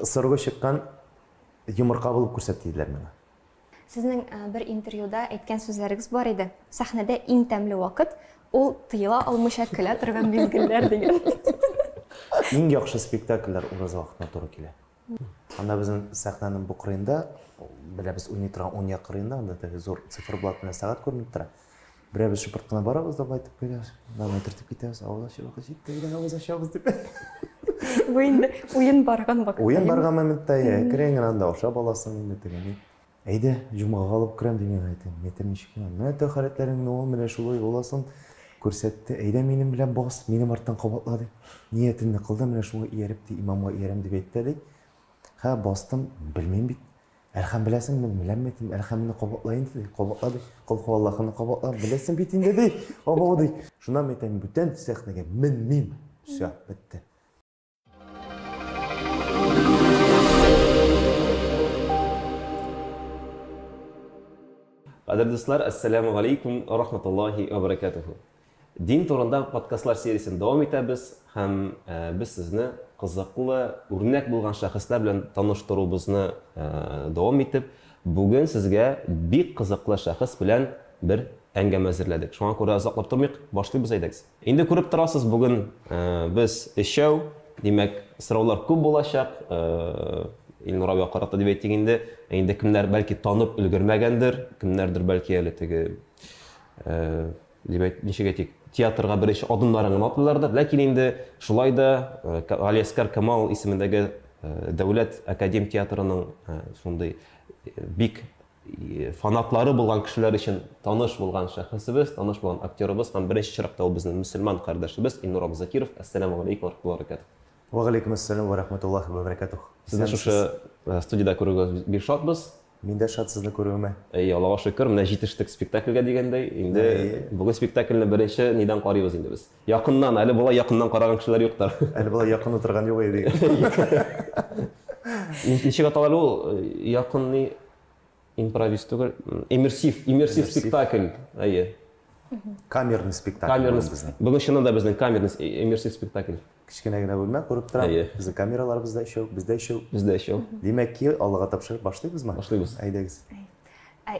Срогы чыккан йомырка булып күрсәт диделәр миңа. Сезнең бер интервьюда әйткән сүзләрегез бар иде. Сәхнәдә иң тәмле вакыт ул тыела алмыйча көлә торган мизгелләр дигән. Иң яхшы спектакльләр ураза вакытына туры килә. Анда безнең сәхнәнең бу кырыенда, беләбез, уйный торган уң як кырыенда, анда теге зур циферблат белән сәгать күренеп тора. Берәбез шыпырт кына барабыз да былай итеп көләбез. Анда төртеп китәбез, авыз ачып вакыт җитте, әйдә авыз ачабыз дип. Бу инде уен барган вакытта. Уен барган моментта, әкрен генә анда ашап аласың инде теге ни. Әйдә, җомгага алып керәм, ди миңа әйтә. Мин әйтәм, ничек миңа? Менә тәһарәтләреңне ал, менә шулай аласың. Күрсәтте, әйдә минем белән бас, минем арттан кабатла, ди. Ниятеңне кыл да, менә шуңа ияреп, ди, имамга иярәм, дип әйтте, ди. Хә, бастым, белмим бит. Әлхәм беләсеңме? Беләм бит. Әлхәмне кабатла инде, ди. Кабатла, ди. Кол һуаллаһыны кабатла, беләсең бит инде, ди. Абау, ди. Шуннан мин әйтәм, бүтән сәхнәгә менмим. Всё, бетте. Кадерле дуслар, ассаламу алейкум ва рахматуллахи ва баракатуху. Дин турында подкастлар сериясен дәвам итәбез һәм без сезне кызыклы, үрнәк булган шәхесләр белән таныштыруыбызны дәвам итеп, бүген сезгә бик кызыклы шәхес белән бер әңгәмә әзерләдек. Шуңа күрә озаклап тормыйк, башлыйбыз әйдәгез. Инде күреп торасыз, бүген без өчәү, димәк, сораулар күп булачак. Илнур абыйга карата дип әйтик инде. Инде кемнәр бәлки танып өлгермәгәндер, кемнәрдер бәлки әле теге дип әйт, ничек әйтик, театрга беренче адымнарын гына атлыйлардыр. Ләкин инде шулай да Галиәсгар Камал исемендәге дәүләт академ театрының шундый бик фанатлары булган кешеләр өчен таныш булган шәхесебез, таныш булган актерыбыз һәм беренче чиратта ул безнең мөселман кардәшебез Илнур абый Закиров. Әссәламү галәйкүм ва рахматуллаһи ва бәрәкәтүһ. Ва галәйкүм әссәлам ва рахматуллаһи ва бәрәкәтүһ. Сезне шушы студиядә күрүгә бик шатбыз. Мин дә шат сезне күрүемә. Әйе, Аллага шөкер, менә җитештек спектакльгә дигәндәй. Инде бүген спектакльне беренче нидән карыйбыз инде без? Якыннан, әле болай якыннан караган кешеләр юктыр. Әле болай якын утырган юк иде. Ничек атала әле ул? Якын ни? Импровиз түгел. Иммерсив, иммерсив спектакль. Әйе. Камерный спектакль. Камерный спектакль. Бүген чыннан да безнең камерный иммерсив спектакль. Кечкенә генә бүлмә күреп торам. Безнең камераларыбыз да өчәү, бездә өчәү. Бездә өчәү. Димәк ки, Аллага тапшырып башлыйбызмы? Башлыйбыз. Әйдәгез.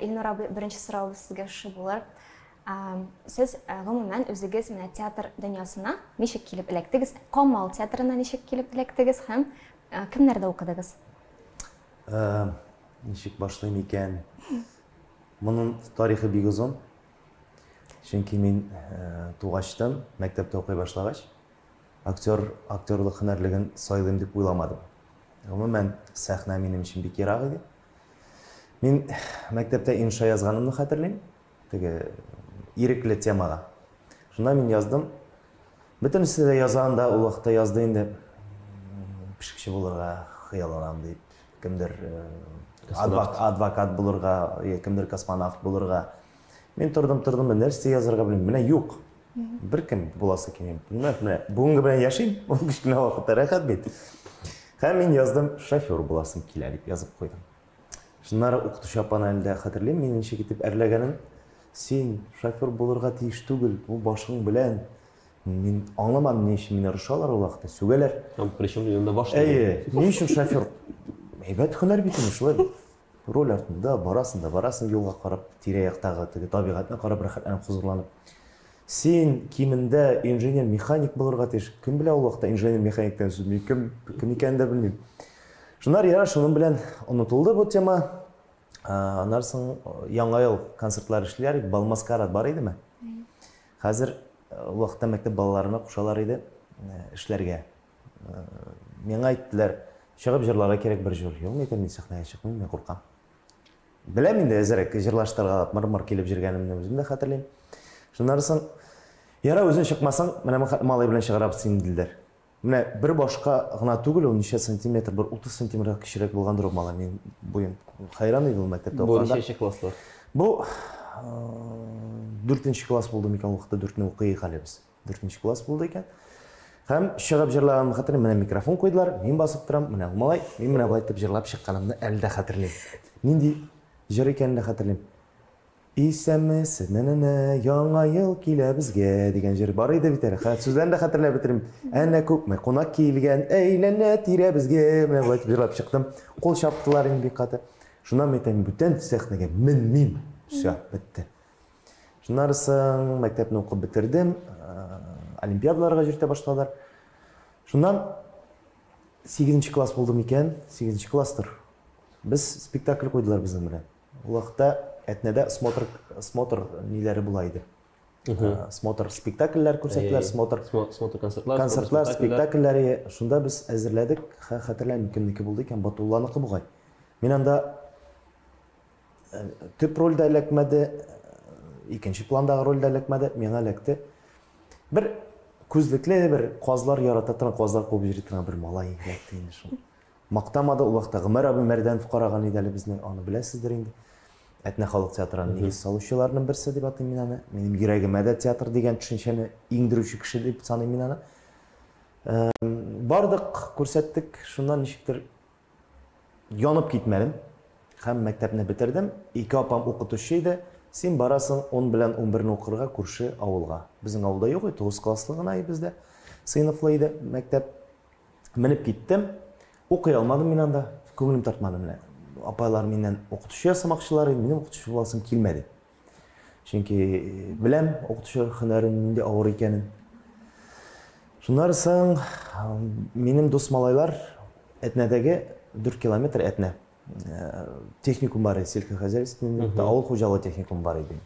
Илнур абый, беренче соравыбыз сезгә шушы булыр. Сез гомумән үзегез менә театр дөньясына ничек килеп эләктегез? Камал театрына ничек килеп эләктегез һәм кемнәрдә укыдыгыз? Ничек башлыйм икән? Моның тарихы бик озын. Чөнки мин тугачтан, мәктәптә укый башлагач, актер, актерлык һөнәрлеген сайлыйм дип уйламадым. Гомумән, сәхнә минем өчен бик ерак иде. Мин мәктәптә инша язганымны хәтерлим. Теге ирекле темага. Шунда мин яздым. Бөтенесе дә яза анда, ул вакытта язды инде. Пешекче булырга хыялланам дип. Кемдер адвокат булырга, кемдер космонавт булырга. Мин тордым, тордым, нәрсә язарга белмим. Менә юк. Беркем буласы килми. Менә, менә бүгенге белән яшим, ул кечкенә вакытта рәхәт бит. Һәм мин яздым, шофер буласым килә дип язып куйдым. Шуннары укытучы апаны әле дә хәтерлим, мине ничек итеп әрләгәнен. Син шофер булырга тиеш түгел, бу башың белән. Мин аңламадым, ни өчен мине орышалар ул вакытта, сүгәләр. Һәм причем янында баш. Әйе, ни өчен шофер? Әйбәт һөнәр бит инде, шулай бит. Руль артында барасың да барасың, юлга карап, тирә-яктагы теге табигатьне карап, рәхәтләнеп, хозурланып. Син кимендә инженер-механик булырга тиеш. Кем белә ул вакытта инженер-механик дигән сүз, мин кем, кем икәнен дә белмим. Шуннан яра шуның белән онытылды бу тема. Аннан соң Яңа ел концертлары эшлиләр, бал маскарад бар идеме? Хәзер ул вакытта мәктәп балаларына кушалар иде эшләргә. Миңа әйттеләр, чыгып җырларга кирәк бер җыр. Юк, мин әйтәм, мин сәхнәгә чыкмыйм, мин куркам. Беләм инде, әзерәк җырлаштыргалап, мыр-мыр килеп җөргәнемне үзем дә хәтерлим. Шуннан соң, яра үзең чыкмасаң, менә малай белән чыгарабыз сине, диделәр. Менә бер башка гына түгел, ул ничә сантиметр, бер 30 сантиметрга кечерәк булгандыр ул малай, мин буем. Хәйран иде ул мәктәптә укыганда. Бу ничәнче класслар? Бу дүртенче класс булды микән ул вакытта, дүртне укыйк әле без. Дүртенче класс булды икән. Һәм чыгып җырлаганымны хәтерлим, менә микрофон куйдылар, мин басып торам, менә ул малай, мин менә болай итеп җырлап чыкканымны әле дә хәтерлим. Нинди җыр икәнен дә хәтерлим. Исәнмесез, нә-нә-нә, яңа ел килә безгә дигән җыр бар иде бит әле. Хәзер сүзләрен дә хәтерләп бетермим. Әнә күпме кунак килгән, әйләнә тирә безгә. Менә болай дип җырлап чыктым. Кул чаптылар инде бик каты. Шуннан мин әйтәм, бүтән сәхнәгә менмим. Всё, бетте. Шуннан соң мәктәпне укып бетердем. Олимпиадаларга йөртә башладылар. Шуннан 8 класс булды микән? 8 класстыр. Без спектакль куйдылар безнең белән. Ул вакытта Әтнәдә смотр, смотр ниләре була иде. Смотр спектакльләр күрсәттеләр, смотр смотр концертлар, концертлар, спектакльләр. Шунда без әзерләдек. Хәтерләмим, кемнеке булды икән, Батулланыкы бугай. Мин анда төп рольдә эләкмәде, икенче пландагы рольдә эләкмәде, миңа эләкте. Бер күзлекле, бер казлар ярата торган, казлар куып йөри торган бер малай эләкте инде шул. Мактамады, ул вакытта Гомәр абый Мәрдәнов караган иде әле безне, аны беләсездер инде. Әтнә халык театрының нигез салучыларының берсе дип атыйм мин аны. Минем йөрәгемә дә театр дигән төшенчәне иңдерүче кеше дип саныйм мин аны. Бардык, күрсәттек, шуннан ничектер янып китмәдем. Һәм мәктәпне бетердем. Ике апам укытучы иде. Син барасың 10 белән 11-не укырга күрше авылга. Безнең авылда юк иде, 9 класслы гына иде бездә. Сыйныфлы иде мәктәп. Менеп киттем. Укый алмадым мин анда. Күңелем тартмады менә. Апайлар миннән укытучы ясамакчылар иде, минем укытучы буласым килмәде. Чөнки беләм укытучы һөнәренең нинди авыр икәнен. Шуннан соң минем дус малайлар Әтнәдәге 4 километр Әтнә техникум бар иде, сельскохозяйственный, авыл хуҗалыгы техникум бар иде.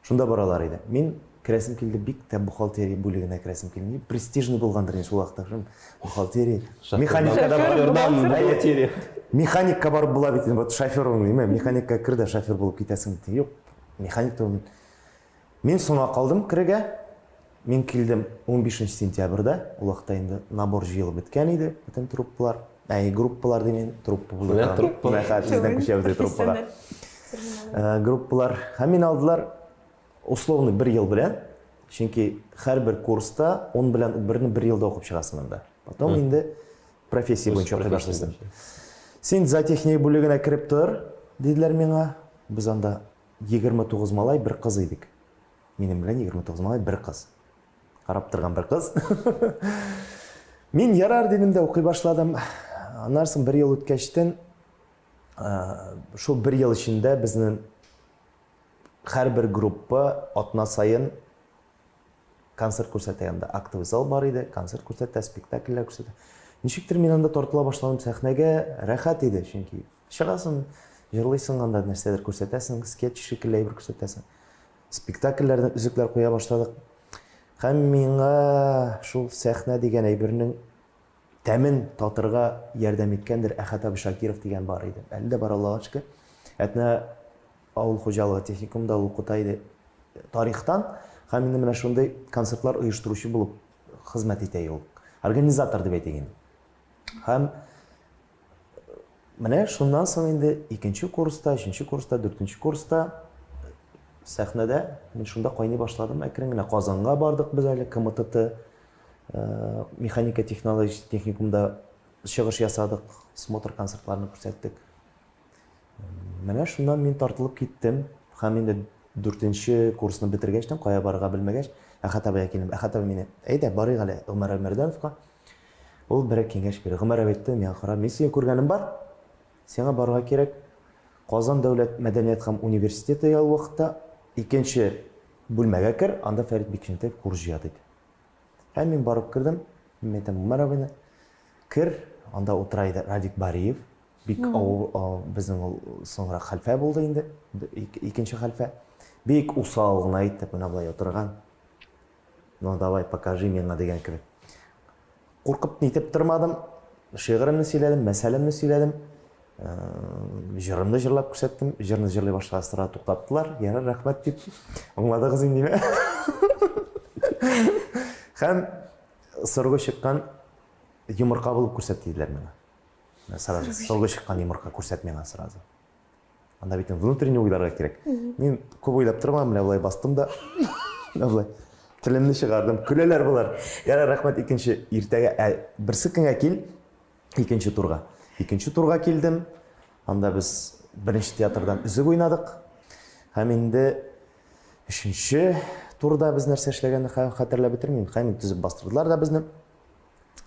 Шунда баралар иде. Мин керәсем килде, бик тә бухгалтерия бүлегенә керәсем килде. Престижный булгандыр инде шул вакытта. Бухгалтерия. Механикка да бухгалтерия. Механикка барып була бит инде, вот шофер ул, механикка кер дә шофер булып китәсең. Юк, механик түгел. Мин соңа калдым керергә. Мин килдем 15 сентябрьдә. Ул вакытта инде набор җыелып беткән иде, бөтен труппалар. Әй, группалар димин, труппа булды. Менә труппа. Менә хәзер тиздән күчәбез труппага. Группалар. Һәм мине алдылар условно бер ел белән. Чөнки һәрбер курста 10 белән 11-не бер елда укып чыгасың анда. Потом инде профессия буенча укый башлыйсың. Син зоотехния бүлегенә кереп тор, диделәр миңа. Без анда 29 малай, бер кыз идек. Минем белән 29 малай, бер кыз. Карап торган бер кыз. Мин ярар дидем дә укый башладым. Аннан соң бер ел үткәчтен, шул бер ел эчендә безнең һәрбер группа атна саен концерт күрсәтә янда. Актовый зал бар иде, концерт күрсәтә, спектакльләр күрсәтә. Ничектер мин анда тартыла башладым сәхнәгә, рәхәт иде, чөнки чыгасың, җырлыйсың анда, нәрсәдер күрсәтәсең, скетч шикелле әйбер күрсәтәсең. Спектакльләрдән өзекләр куя башладык. Һәм миңа шул сәхнә дигән әйбернең тәмен татырга ярдәм иткәндер Әхәт абый Шакиров дигән бар иде. Әле дә бар, Аллага шөкер. Әтнә авыл хуҗалыгы техникумында ул укыта иде тарихтан. Һәм инде менә шундый концертлар оештыручы булып хезмәт итә ул. Организатор дип әйтик инде. Һәм менә шуннан соң инде икенче курста, өченче курста, дүртенче курста сәхнәдә мин шунда кайный башладым. Әкрен генә Казанга бардык без әле, КМТТ, механика технология техникумда чыгыш ясадык, смотр концертларны күрсәттек. Менә шуннан мин тартылып киттем. Һәм инде дүртенче курсны бетергәчтән, кая барырга белмәгәч, Әхәт абыйга килдем. Әхәт абый мине, әйдә, барыйк әле Гомәр Мәрдәновка. Ул берәр киңәш бирер. Гомәр абый әйтте, миңа кара, мин сине күргәнем бар. Сиңа барырга кирәк. Казан дәүләт мәдәният һәм университеты ул вакытта икенче бүлмәгә кер, анда Фәрит Бикчәнтәев курс җыя диде. Һәм мин барып кердем. Мин әйтәм, Гомәр абыйны кер, анда утыра иде Радик Бариев. Бик авыр, безнең ул соңрак хәлфә булды инде, икенче хәлфә. Бик усал гына итеп менә болай утырган. Ну давай, покажи миңа дигән кебек. Куркып нитеп тормадым. Шигыремне сөйләдем, мәсәлемне сөйләдем. Җырымны җырлап күрсәттем. Җырны җырлый башлагач сразу туктаттылар. Ярар, рәхмәт дип. Аңладыгыз инде. Һәм соргы чыккан йомырка булып күрсәт диделәр миңа. Сразу соргы чыккан йомырка күрсәт миңа сразу. Анда бит внутренний уйларга кирәк. Мин күп уйлап тормадым, менә болай бастым да, менә болай телемне чыгардым. Көләләр болар. Ярар, рәхмәт, икенче иртәгә, ә, берсе көнгә кил, икенче турга. Икенче турга килдем. Анда без беренче театрдан өзек уйнадык. Һәм инде Өченче турда без нәрсә эшләгәнне хәтерләп бетермим. Һәм төзеп бастырдылар да безне.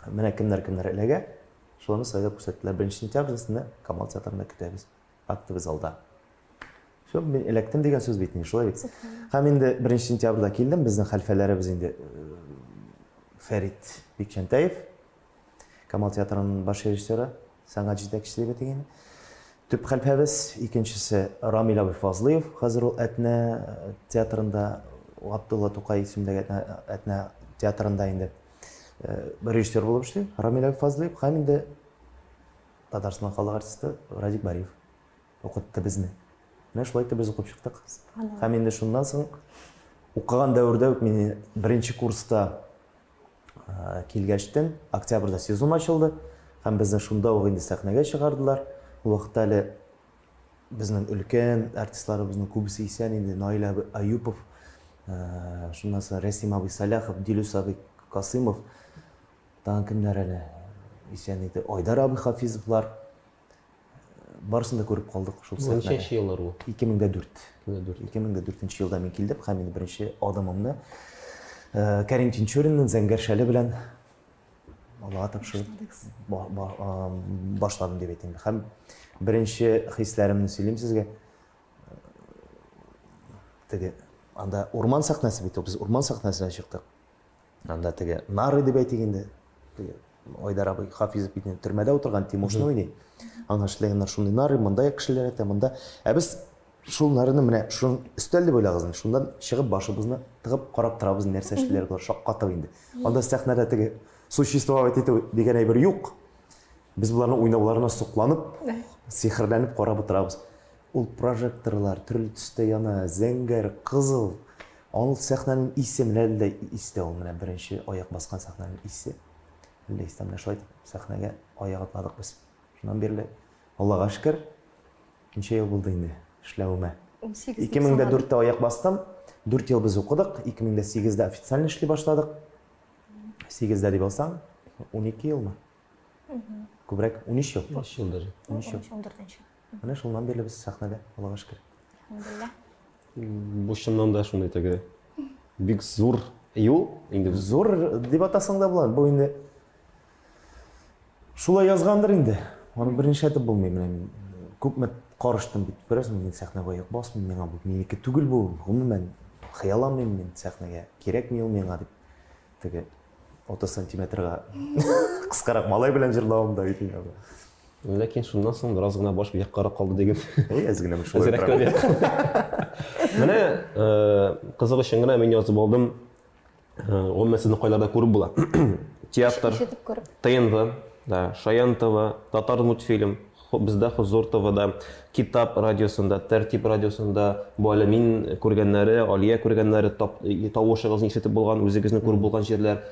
Менә кемнәр-кемнәр эләгә. Шуларны сайлап күрсәттеләр. 1 сентябрь сезне Камал театрында көтәбез. Актовый залда. Все, мин эләктем дигән сүз бит инде, шулай бит. Һәм инде 1 сентябрьдә килдем, безнең хәлфәләребез инде Фәрит Бикчәнтәев, Камал театрының баш режиссеры, сәнгать җитәкчесе дип әйтик инде. Төп хәлфәбез, икенчесе Рамил абый Фазлыев, хәзер ул Әтнә театрында, Габдулла Тукай исемендәге Әтнә театрында инде режиссер булып эшли Рамил абый Фазлыев һәм инде Татарстан халык артисты Радик Бариев укытты безне. Менә шулай итеп без укып чыктык. Һәм инде шуннан соң укыган дәвердә үк мине беренче курста килгәчтен октябрьдә сезон ачылды һәм безне шунда ук инде сәхнәгә чыгардылар. Ул вакытта әле безнең өлкән артистларыбызның күбесе исән инде, Наил абый Аюпов, шуннан соң Рәсим абый Саляхов, Дилүс абый Касыймов, тагын кемнәр әле исән иде, Айдар абый Хафизовлар. Барысын да күреп калдык шул сәхнәдә. Ничәнче еллар бу? 2004. 2004. 2004 елда мин килдем һәм инде беренче адымымны Кәрим Тинчуринның Зәңгәр шәле белән Аллага тапшырып башладым дип әйтим. Һәм беренче хисләремне сөйлим сезгә. Теге анда урман сәхнәсе бит ул, без урман сәхнәсенә чыктык. Анда теге нары дип әйтик инде. Теге Айдар абый Хафизов бит инде төрмәдә утырган Тимошны уйный. Аңа эшләгәннәр шундый нары, монда кешеләр әйтә, монда. Ә без шул нарыны менә шун өстәл дип уйлагыз инде. Шуннан чыгып башыбызны тыгып карап торабыз, нәрсә эшлиләр болар, шаккатып инде. Анда сәхнәдә теге существовать итү дигән әйбер юк. Без боларның уйнауларына сокланып, сихерләнеп карап утырабыз. Ул прожекторлар төрле төстә яна, зәңгәр, кызыл. Ул сәхнәнең исе менә әле дә истә ул, менә беренче аяк баскан сәхнәнең исе. Әле дә истә, менә шулай итеп сәхнәгә аяк атладык без. Шуннан бирле, Аллага шөкер, ничә ел булды инде эшләвемә. 2004-тә аяк бастым, 4 ел без укыдык, 2008-дә официально эшли башладык. 8-дә дип алсаң, 12 елмы? Күбрәк, 13 ел. 13 ел даже. 13 ел. 14. Менә шуннан бирле без сәхнәдә, Аллага шөкер. Әлхәмдүлилләһ. Бу чыннан да шундый теге бик зур юл инде. Зур дип атасаң да була. Бу инде шулай язгандыр инде. Аны берничә итеп булмый. Менә мин күпме карыштым бит, күрәсеңме, мин сәхнәгә аяк басмыйм, миңа бу минеке түгел бу, гомумән хыялланмыйм мин сәхнәгә, кирәкми ул миңа дип. Теге 30 сантиметрга кыскарак малай белән җырлавым да бит инде. Ләкин шуннан соң бераз гына баш яккарак калды диген. Әй, әз генә шулай. Әзрәк кенә. Менә кызык өчен генә мин язып алдым. Гомумән сезне кайларда күреп була? Театр, ТНВ, да, Шаян ТВ, Татар мультфильм, бездә Хозур ТВда, Китап радиосында, Тәртип радиосында, бу әле мин күргәннәре, Алия күргәннәре, тавышыгызны ишетеп булган, үзегезне күреп булган җирләр.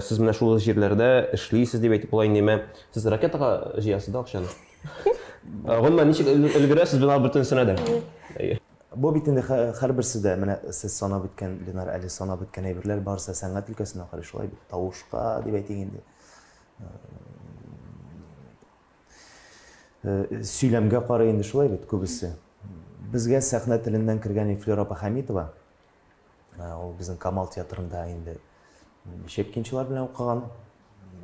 Сез менә шул җирләрдә эшлисез дип әйтеп була инде, Сез ракетага җыясыз да акчаны. Гомумән, ничек өлгерәсез болар бөтенесенә дә? Бу бит инде һәрберсе дә, менә сез санап үткән, Ленар әле санап үткән әйберләр барысы сәнгать өлкәсенә карый, шулай бит, тавышка дип әйтик инде. Сөйләмгә карый инде шулай бит күбесе. Безгә сәхнә теленнән кергән Флера апа Хәмитова, ул безнең Камал театрында инде Щепкинчылар белән укыган,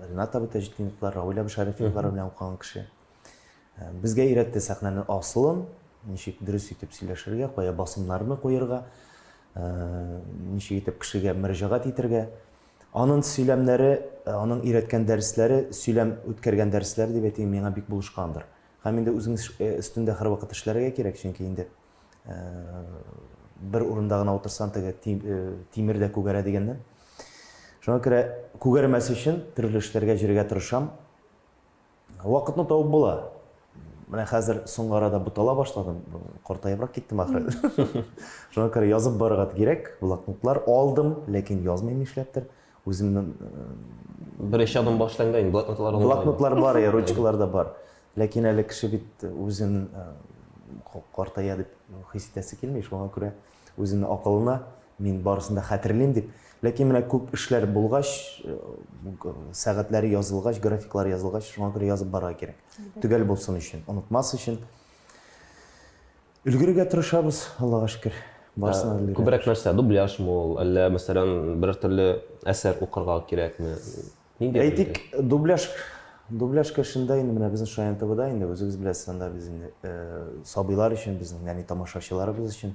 Ренат абый Таҗетдиновлар, Равил абый Шәрифовлар белән укыган кеше. Безгә өйрәтте сәхнәнең асылын, ничек дөрес итеп сөйләшергә, кая басымнарны куерга, ничек итеп кешегә мөрәҗәгать итергә. Аның сөйләмнәре, аның өйрәткән дәресләре, сөйләм үткәргән дәресләре дип әйтим, миңа бик булышкандыр. Һәм инде үзең өстендә һәрвакыт эшләргә кирәк, чөнки инде бер урында гына утырсаң, теге тимер дә күгәрә дигәннән. Шуңа күрә күгәрмәс өчен төрле эшләргә йөрергә тырышам. Вакытны табып була. Менә хәзер соңгы арада бутала башладым, картаебрак киттем ахры. Шуңа күрә язып барырга кирәк. Блокнотлар алдым, ләкин язмыйм нишләптер. Үземнең беренче адым башланды инде, блокнотлар алынган. Блокнотлар бар, я, ручкалар да бар. Ләкин әле кеше бит үзен картая дип хис итәсе килми, шуңа күрә үзенең акылына мин барысын да хәтерлим дип. Ләкин менә күп эшләр булгач, сәгатьләре язылгач, графиклар язылгач, шуңа күрә язып барырга кирәк. Төгәл булсын өчен, онытмас өчен. Өлгерергә тырышабыз, Аллага шөкер. Барысына да Күбрәк нәрсә, дубляжмы ул, әллә, мәсәлән, берәр төрле әсәр укырга кирәкме? Нинди? Әйтик, дубляж дубляж эшендә инде менә безнең Шаян ТВда инде үзегез беләсез, анда без инде сабыйлар өчен, безнең нәни тамашачыларыбыз өчен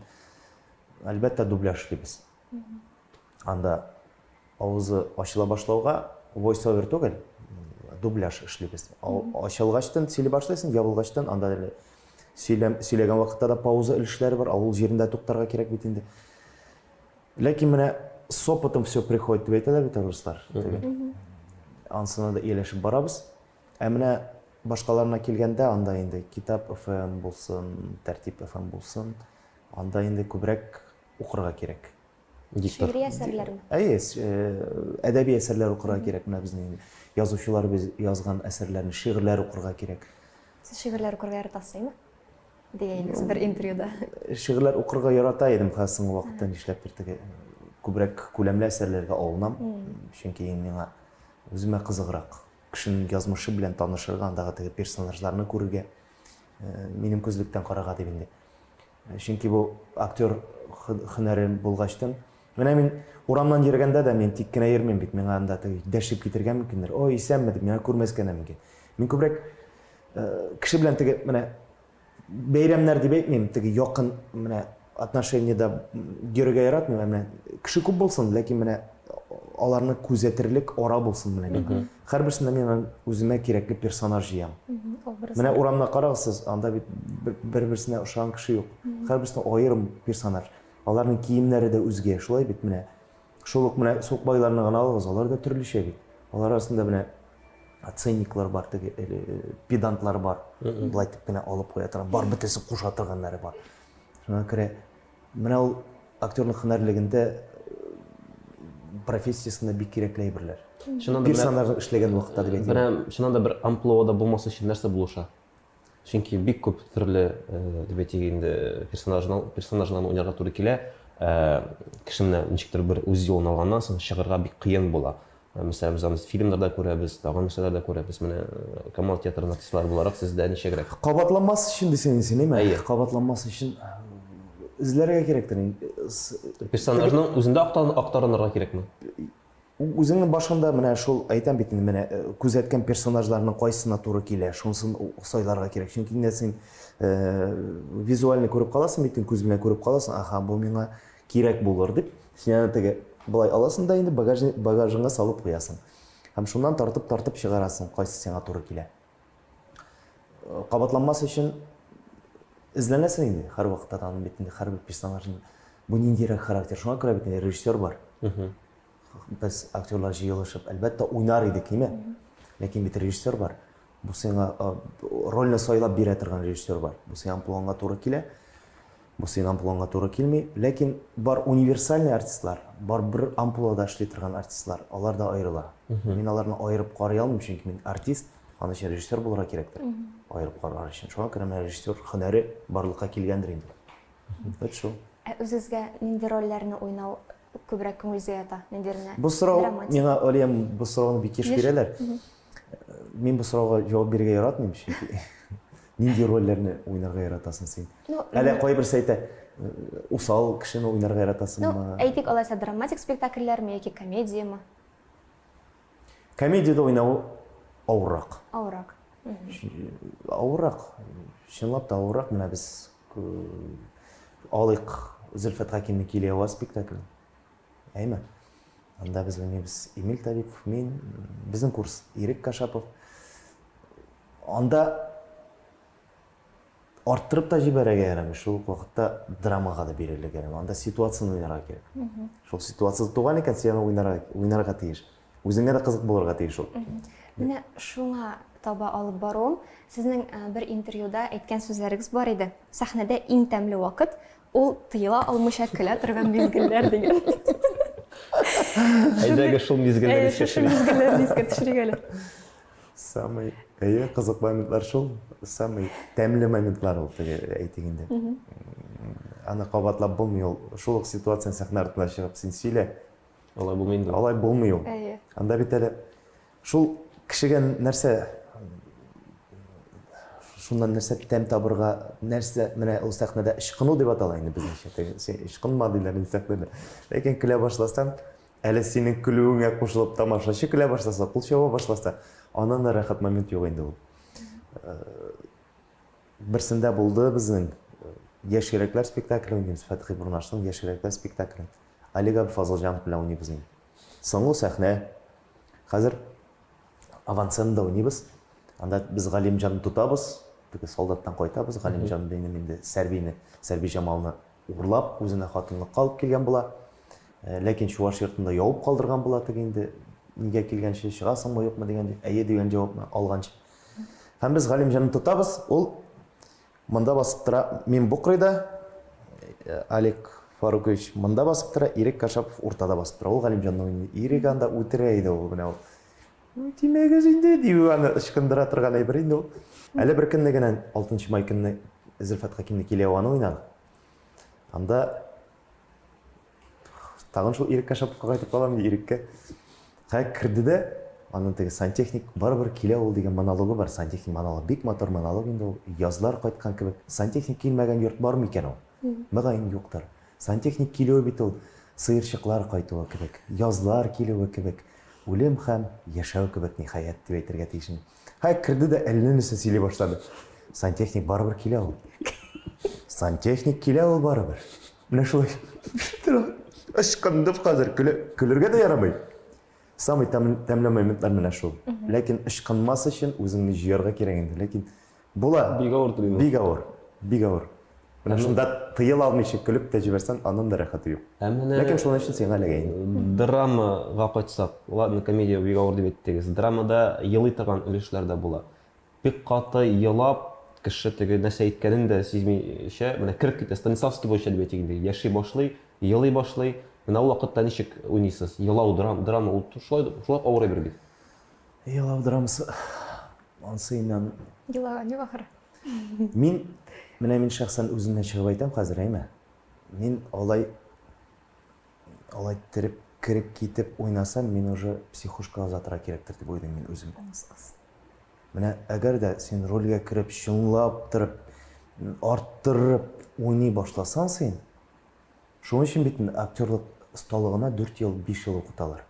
әлбәттә дубляж эшлибез. Анда авызы ачыла башлауга voice-over түгел, дубляж эшлибез. Ачылгачтын сөйли башлыйсың, ябылгачтын анда әле сөйләм сөйләгән вакытта да пауза өлешләре бар, авыл җирендә туктарга кирәк бит инде. Ләкин менә с опытом все приходит дип әйтәләр бит руслар. Ансына да ияләшеп барабыз. Ә менә башкаларына килгәндә, анда инде Китап FM булсын, Тәртип FM булсын, анда инде күбрәк укырга кирәк. Диктор. Шигъри әсәрләрме? Әйе, әдәби әсәрләр укырга кирәк. Менә безнең язучыларыбыз язган әсәрләрне, шигырьләр укырга кирәк. Сез шигырьләр укырга яратасызмы? Дигән идегез бер интервьюда. Шигырьләр укырга ярата идем, хәзер соңгы вакытта нишләптер теге күбрәк күләмле әсәрләргә алынам. Чөнки миңа үземә кызыграк. Кешенең язмышы белән танышырга, андагы теге персонажларны күрергә, минем күзлектән карарга дип инде. Чөнки бу актер һөнәре булгачтын, менә мин урамнан йөргәндә дә мин тик кенә йөрмим бит, миңа анда теге дәшеп китергә мөмкиннәр. Ой, исәнме дип, миңа күрмәскә дә мөмкин. Мин күбрәк кеше белән теге менә бәйрәмнәр дип әйтмим, теге якын менә отношениедә йөрергә яратмыйм, ә менә кеше күп булсын, ләкин менә аларны күзәтерлек ара булсын менә миңа. Һәрберсендә мин үземә кирәкле персонаж җыям. Менә урамда карагыз сез, анда бит бер-берсенә ошаган кеше юк. Һәрберсенә аерым персонаж. Аларның киемнәре дә үзгә, шулай бит менә. Шул ук менә сукбайларны гына алыгыз, алар да төрлечә бит. Алар арасында менә циниклар бар, теге педантлар бар. Былай итеп кенә алып куя торган, бар бөтенесе куша торганнары бар. Шуңа күрә менә ул актерлык һөнәрлегендә профессиясендә бик кирәкле әйберләр. Чыннан да Персонажны эшләгән вакытта дип әйтим. Менә чыннан да бер амплуада булмас өчен нәрсә булыша? Чөнки бик күп төрле, дип әйтик инде, персонажны уйнарга туры килә. Кеше менә ничектер бер үз юлын алганнан соң чыгарга бик кыен була. Мәсәлән, без аны фильмнарда күрәбез, тагын нәрсәләрдә күрәбез. Менә Камал театрының артистлары буларак сездә ничегрәк? Кабатланмас өчен дисең инде син, әйме? Әйе. Кабатланмас өчен эзләргә кирәктер инде. Персонажның үзендә актарынырга кирәкме? Үзеңнең башыңда менә шул әйтәм бит инде, менә күзәткән персонажларның кайсына туры килә, шунысын сайларга кирәк. Чөнки инде син визуально күреп каласың бит, күз белән күреп каласың, аха, бу миңа кирәк булыр дип, син аны теге былай аласың да инде багажыңа салып куясың. Һәм шуннан тартып-тартып чыгарасың, кайсы сиңа туры килә. Кабатланмас өчен эзләнәсең инде һәрвакытта да аның бит инде һәрбер персонажның бу ниндирәк характер. Шуңа күрә бит инде режиссер бар. Без актерлар җыелышып, әлбәттә, уйнар идек, ниме? Ләкин бит режиссер бар. Бу сиңа рольне сайлап бирә торган режиссер бар. Бу сиңа амплуаңа туры килә, бу сиңа амплуаңа туры килми. Ләкин бар универсальный артистлар, бар бер амплуада эшли торган артистлар, алар да аерыла. Мин аларны аерып карый алмыйм, чөнки мин артист, аның өчен режиссер булырга кирәктер. Аерып карар өчен. Шуңа күрә менә режиссер һөнәре барлыкка килгәндер инде. Вот шул. Ә үзегезгә нинди рольләрне уйнау күбрәк күңелегезгә ята? Ниндиренә? Бу сорау миңа, Алиям, бу сорауны бик еш бирәләр. Мин бу сорауга җавап бирергә яратмыйм, чөнки нинди рольләрне уйнарга яратасың син? Әле кайберсе әйтә, усал кешене уйнарга яратасыңмы? Ну, әйтик, алайса драматик спектакльләрме яки комедияме? Комедиядә уйнау авыррак. Авыррак. Авыррак. Чынлап та авыррак. Менә без алыйк Зөлфәт Хәкимнең Килә ява спектаклен. Әйме? Анда без уйныйбыз Эмиль Талипов, мин, безнең курс Ирек Кашапов. Анда арттырып та җибәрергә ярамый, шул ук вакытта драмага да бирелергә ярамый. Анда ситуацияне уйнарга кирәк. Шул ситуация туган икән, син аны уйнарга тиеш. Үзеңә дә кызык булырга тиеш ул. Менә шуңа таба алып баруым, сезнең бер интервьюда әйткән сүзләрегез бар иде. Сәхнәдә иң тәмле вакыт ул тыела алмыйча көлә торган мизгелләр дигән. Әйдәгез шул мизгелләрне искә Шул мизгелләрне искә төшерик әле. Самый әйе кызык моментлар шул, самый тәмле моментлар ул, теге әйтик инде. Аны кабатлап булмый ул. Шул ук ситуацияне сәхнә артына чыгып син сөйлә. Алай булмый инде. Алай булмый ул. Әйе. Анда бит әле шул кешегә нәрсә Шуннан нәрсә тәм табырга, нәрсә менә ул сәхнәдә ычкыну дип атала инде безнеңчә. Теге син ычкынма диләр инде сәхнәдә. Ләкин көлә башласаң, әле синең көлүеңә кушылып тамашачы көлә башласа, кул чаба башласа, аннан да рәхәт момент юк инде ул. Берсендә булды безнең Яшь йөрәкләр спектакле уйныйбыз, Фәтхи Бурнашның Яшь йөрәкләр спектаклен. Олег абый Фазылҗанов белән уйныйбыз инде. Соңгы сәхнә. Хәзер авансценада уйныйбыз. Анда без Галимҗанны тотабыз, теге солдаттан кайтабыз, Галимҗан минем инде Сәрбине, Сәрби Җамалны урлап, үзенә хатынлыкка алып килгән була. Э, ләкин чуваш йортында явып калдырган була теге инде нигә килгәнче, чыгасыңмы, юкмы дигән, әйе дигән җавапны алганчы. Һәм без Галимҗанны тотабыз, ул монда басып тора, мин бу кырыйда, э, Олег Фарукович монда басып тора, Ирек Кашапов уртада басып тора. Ул Галимҗанны уйный. Ирек анда үтерә иде ул менә ул. Тимәгез инде, диюе аны ычкындыра торган әйбер инде ул. Әле бер көнне генә, 6 май көнне Зөлфәт Хәкимне Киләваны уйнадык. Анда тагын шул Ирек Кашаповка кайтып калам, Иреккә. Хә керде дә, аның теге сантехник барыбер килә ул дигән монологы бар. Сантехник монологы бик матур монолог инде ул. Язлар кайткан кебек. Сантехник килмәгән йорт бар микән ул? Мөгаен юктыр. Сантехник килүе бит ул сыерчыклар кайтуы кебек, язлар килүе кебек, үлем һәм яшәү кебек, ниһаять, дип әйтергә тиешмен. Һәй, керде дә әллә нәрсә сөйли башлады. Сантехник барыбер килә ул. Сантехник килә ул барыбер. Менә шулай. Ычкындым хәзер, көлергә дә ярамый. Самый тәмле моментлар менә шул. Ләкин ычкынмас өчен үзеңне җыярга кирәк инде. Ләкин була. Бик авыр түгелме? Бик авыр. Бик авыр. Менә шунда тыела алмыйча көлеп тә җибәрсәң, аннан да рәхәте юк. Ә менә Ләкин шуның өчен сиңа эләгә инде. Драмага кайтсак, ладно, комедия бик авыр дип әйттегез. Драмада елый торган өлешләр дә була. Бик каты елап, кеше теге нәрсә әйткәнен дә сизмичә, менә кереп китә. Станиславский буенча дип әйтик инде, яши башлый, елый башлый. Менә ул вакытта ничек уйныйсыз? Елау драма, драма ул шулай шулай авыр әйбер бит. Елау драмасы ансы инде. Елаган юк ахры. Мин менә мин шәхсән үземнән чыгып әйтәм хәзер, әйме? Мин алай алай тереп кереп китеп уйнасам, мин уже психушка озатырга кирәктер дип уйлыйм мин үзем. Менә әгәр дә син рольгә кереп, чынлап торып, арттырып уйный башласаң син, шуның өчен бит актерлык осталыгына 4 ел, 5 ел укыталар.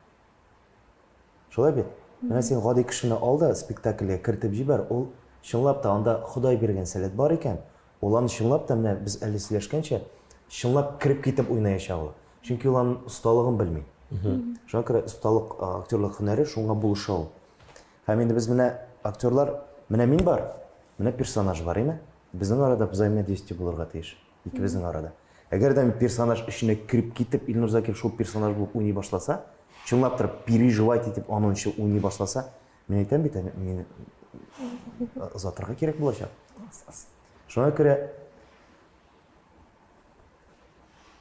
Шулай бит? Менә син гади кешене ал да спектакльгә кертеп җибәр, ул чынлап та анда Ходай биргән сәләт бар икән, ул аны чынлап та менә без әле сөйләшкәнчә, чынлап кереп китеп уйнаячак ул. Чөнки ул аның осталыгын белми. Шуңа күрә осталык, актерлык һөнәре шуңа булыша ул. Һәм инде без менә актерлар, менә мин бар, менә персонаж бар, әйме? Безнең арада взаимодействие булырга тиеш. Икебезнең арада. Әгәр дә персонаж эченә кереп китеп, Илнур Закиров шул персонаж булып уйный башласа, чынлап торып переживать итеп аның өчен уйный башласа, мин әйтәм бит, мине озатырга кирәк булачак. Шуңа күрә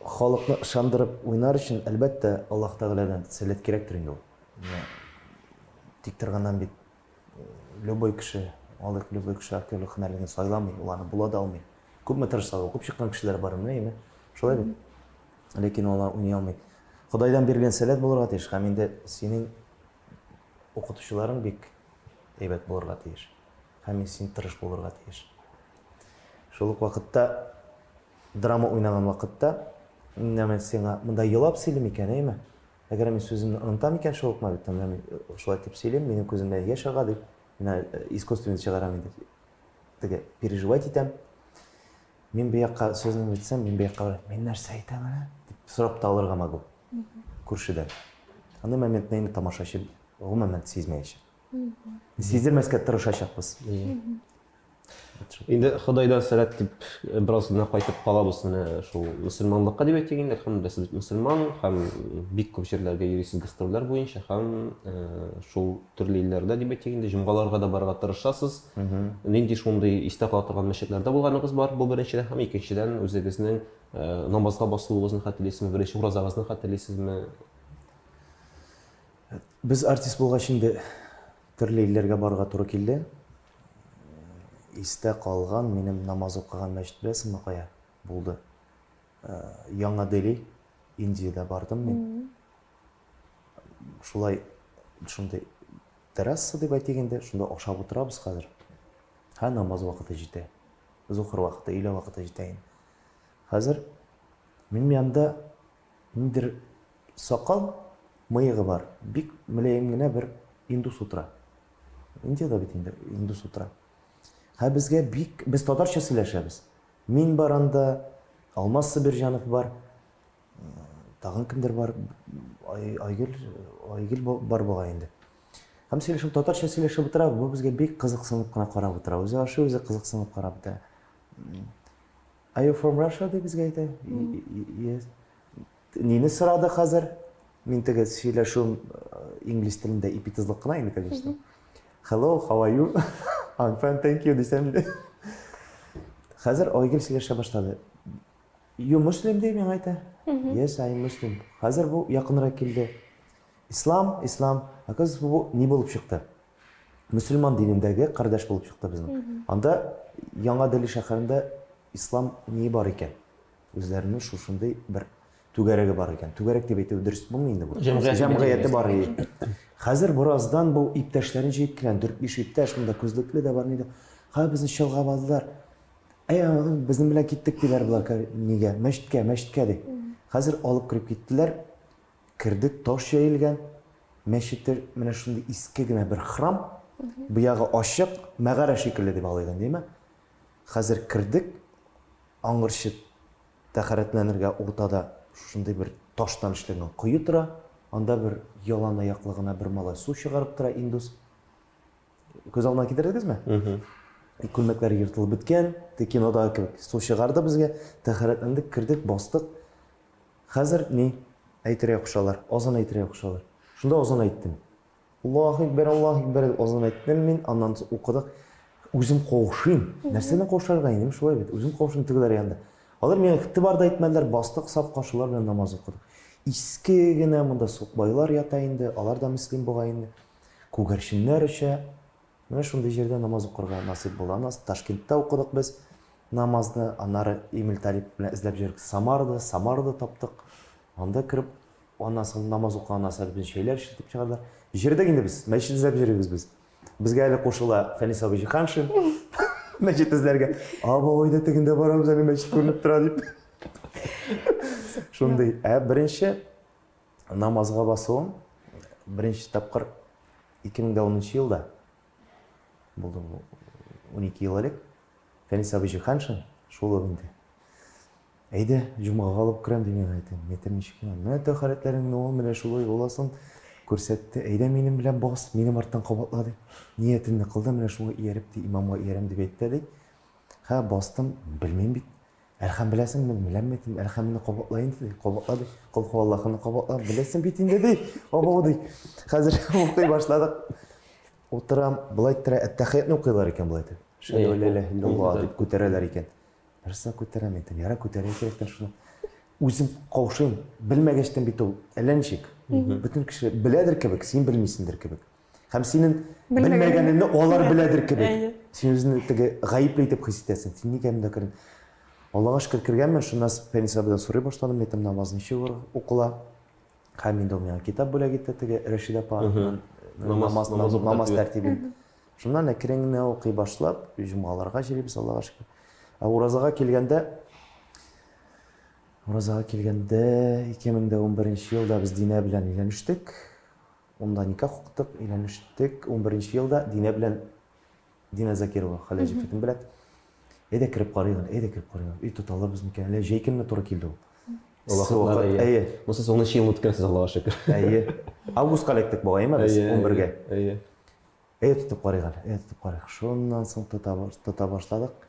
халыкны ышандырып уйнар өчен, әлбәттә, Аллаһ Тәгаләдән сәләт кирәктер инде ул. Тик торганнан бит любой кеше, алыйк, любой кеше актерлык һөнәрлеген сайламый, ул аны була да алмый. Күпме тырышса да, укып чыккан кешеләр бар, менә әйме. Шулай бит. Ләкин алар уйный алмый. Ходайдан бирелгән сәләт булырга тиеш һәм инде синең укытучыларың бик әйбәт булырга тиеш. Һәм син тырыш булырга тиеш. Шул ук вакытта драма уйнаган вакытта, менә мин сиңа монда елап сөйлим икән, әйме? Әгәр мин сүземне онытам икән, шул ук моментта менә мин шулай дип сөйлим, минем күземнән яшь ага дип, менә искусственно чыгарам инде. Теге переживать итәм. Мин бу якка сүзне әйтсәм, мин бу якка барып, мин нәрсә әйтәм әле? Дип сорап та алырга могу. Күршедән. Андый моментны инде тамашачы гомумән сизмәячәк. Сиздермәскә тырышачакбыз. Инде Ходайдан сәләт дип э, бераз гына кайтып калабыз менә шул мөселманлыкка дип әйтик инде. Әлхәмдүлилләһ, сез бит мөселман һәм бик күп җирләргә йөрисез гастрольләр буенча һәм э, шул төрле илләрдә дип әйтик инде җомгаларга да барырга тырышасыз. Нинди шундый истә кала торган мәчетләрдә булганыгыз бар? Бу беренчедән һәм икенчедән үзегезнең э, намазга басуыгызны хәтерлисезме? Беренче уразагызны хәтерлисезме? Без артист булгач инде төрле илләргә барырга туры килде. Истә калган минем намаз укыган мәчет беләсеңме кая булды? Яңа Дели, Индиядә бардым мин. Шулай шундый терраса дип әйтик инде, шунда ашап утырабыз хәзер. Һә, намаз вакыты җитә. Зухр вакыты, өйлә вакыты җитә инде. Хәзер минем янда ниндидер сакал, мыегы бар, бик мөлаем генә бер индус утыра. Индиядә бит инде индус утыра. Һә безгә бик, без татарча сөйләшәбез. Мин бар анда, Алмаз Сабирҗанов бар, тагын кемдер бар, Айгөл, Айгөл бар бугай инде. Һәм сөйләшеп, татарча сөйләшеп утыра, бу безгә бик кызыксынып кына карап утыра. Үзе ашый, үзе кызыксынып карап утыра. Are you from Russia? дип безгә әйтә. Yes. Нине сорады хәзер? Мин теге сөйләшүем инглиз телендә ипи тозлык кына инде, конечно. Hello, how are you? I'm fine, thank you дисәм инде. Хәзер Айгөл сөйләшә башлады. You Muslim ди миңа әйтә. Yes, I am Muslim. Хәзер бу якынрак килде. Ислам, ислам. Оказывается, бу ни булып чыкты? Мөселман динендәге кардәш булып чыкты безнең. Анда Яңа Дели шәһәрендә ислам ни бар икән? Үзләренең шушындый бер түгәрәге бар икән. Түгәрәк дип әйтү дөрес булмый инде бу. Җәмгыяте бар. Хәзер бераздан бу иптәшләрен җыеп килгән, 4-5 иптәш, монда күзлекле дә бар, ни дә. Хәзер безне чолгап алдылар. Әй, безнең белән киттек диләр болар нигә? Мәчеткә, мәчеткә ди. Хәзер алып кереп киттеләр. Кердек, таш җәелгән. Мәчете менә шундый иске генә бер храм. Буягы ачык, мәгарә шикелле дип алыйк инде, әйме? Хәзер кердек, аңгырчы тәхәрәтләнергә уртада шушындый бер таштан эшләнгән кое тора. Анда бер ялан аяклы гына бер малай су чыгарып тора, индус. Күз алдына китердегезме? Күлмәкләре ертылып беткән, кинодагы кебек. Су чыгарды безгә, тәхәрәтләндек, кердек, бастык. Хәзер ни? Әйтергә кушалар, азан әйтергә кушалар. Шунда азан әйттем. Аллаһу Акбер, Аллаһу Акбер дип азан әйттем мин, аннан соң укыдык. Үзем каушыйм. Нәрсәдән каушарга инде, шулай бит. Үзем каушыйм тегеләр янында. Алар миңа игътибар да итмәделәр, бастык сафка, шулар белән намаз укыдык. Иске генә монда сукбайлар ята инде, алар да мөслим бугай инде. Күгәрченнәр оча. Менә шундый җирдә намаз укырга насыйп булды. Аннан Ташкентта укыдык без намазны. Аннары Эмиль Талип белән эзләп йөрдек Самарада, Самарада таптык. Анда кереп, аннан соң намаз укыганнан соң безне чәйләр эчертеп чыгардылар. Җөрдек инде без, мәчет эзләп йөрибез без. Безгә әле кушыла Фәнис абый Җиһаншин. Мәчет эзләргә. Абау, әйдә тегендә барабыз әле, мәчет күренеп тора дип. Шундый. Ә беренче намазга басуым беренче тапкыр 2010 елда булды бу, 12 ел элек. Фәнис абый Җиһаншин шул ук инде. Әйдә, җомгага алып керәм ди миңа әйтә. Мин әйтәм, ничек миңа? Менә тәһарәтләреңне ул, менә шулай буласың. Күрсәтте. Әйдә минем белән бас, минем арттан кабатла ди. Ниятеңне кыл да, менә шуңа ияреп ди, имамга иярәм дип әйтте ди. Һә, бастым, белмим бит. Әлхәм беләсеңме? Беләм әйтем. Әлхәмне кабатла инде ди. Кабатла ди. Кол Аллаһыны кабатла. Беләсең бит инде ди. Абау ди. Хәзер укый башладык. Утырам, болай иттерә, әттәхиятне укыйлар икән болай итеп. Шәһәдү ла илаһә иллаллаһ дип күтәрәләр икән. Нәрсә күтәрәм әйтәм. Яра күтәрә кирәктән шуны. Үзем каушыйм, белмәгәчтен бит ул әллә ничек. Бөтен кеше беләдер кебек, син белмисеңдер кебек. Һәм синең белмәгәнеңне алар беләдер кебек. Син үзеңне теге гаепле итеп хис итәсең. Син нигә монда кердең? Аллага шөкер кергәнмен, шуннан Фәнис абыйдан сорый башладым, әйтәм, намаз ничек укыла? Һәм инде ул миңа китап бүләк итте, теге Рәшидә апа намаз намаз тәртибен. Шуннан әкрен генә укый башлап, җомгаларга йөрибез, Аллага шөкер. Ә уразага килгәндә, уразага килгәндә 2011 елда без Динә белән өйләнештек. Унда никах укыттык, өйләнештек. 11 елда Динә белән Динә Закирова, Халә җефетем белән. Әйдә кереп карыйк әле, әйдә кереп карыйк. Өй тота алабыз микән? Әллә җәй көнне туры килде ул. Ул вакытлар, әйе. Ну, сез 10 ел үткәнсез, Аллага шөкер. Әйе. Августка эләктек бугай, әйеме без 11-гә? Әйе. Әйдә тотып карыйк әле, әйдә тотып карыйк. Шуннан соң тота, тота башладык.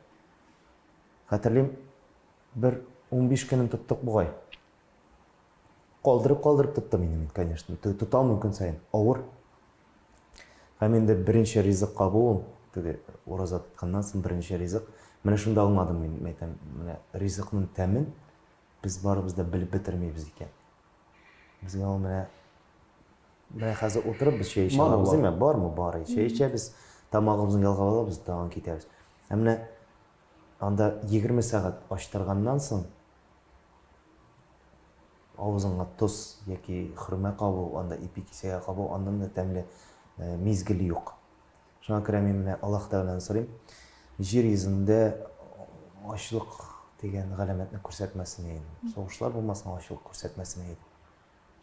Хәтерлим, бер 15 көнен тоттык бугай. Калдырып-калдырып тоттым инде мин, конечно. Тота алмыйм көн саен. Авыр. Һәм инде беренче ризык кабуым, теге ураза тотканнан соң беренче ризык. Менә шунда аңладым мин, әйтәм, менә ризыкның тәмен без барыбыз да белеп бетермибез икән. Безгә ул менә менә хәзер утырып без чәй эчә алабыз, димме? Бармы? Бар. Чәй эчәбез, тамагыбызны ялгап алабыз, тагын китәбез. Ә менә анда 20 сәгать ачтырганнан соң авызыңа тоз яки хөрмә кабу, анда ипи кисәге кабу, аннан да тәмле мизгел юк. Шуңа күрә мин менә Аллаһ Тәгаләдән сорыйм. Җир йөзендә ачлык дигән галәмәтне күрсәтмәсен иде. Сугышлар булмасын, ачлык күрсәтмәсен иде.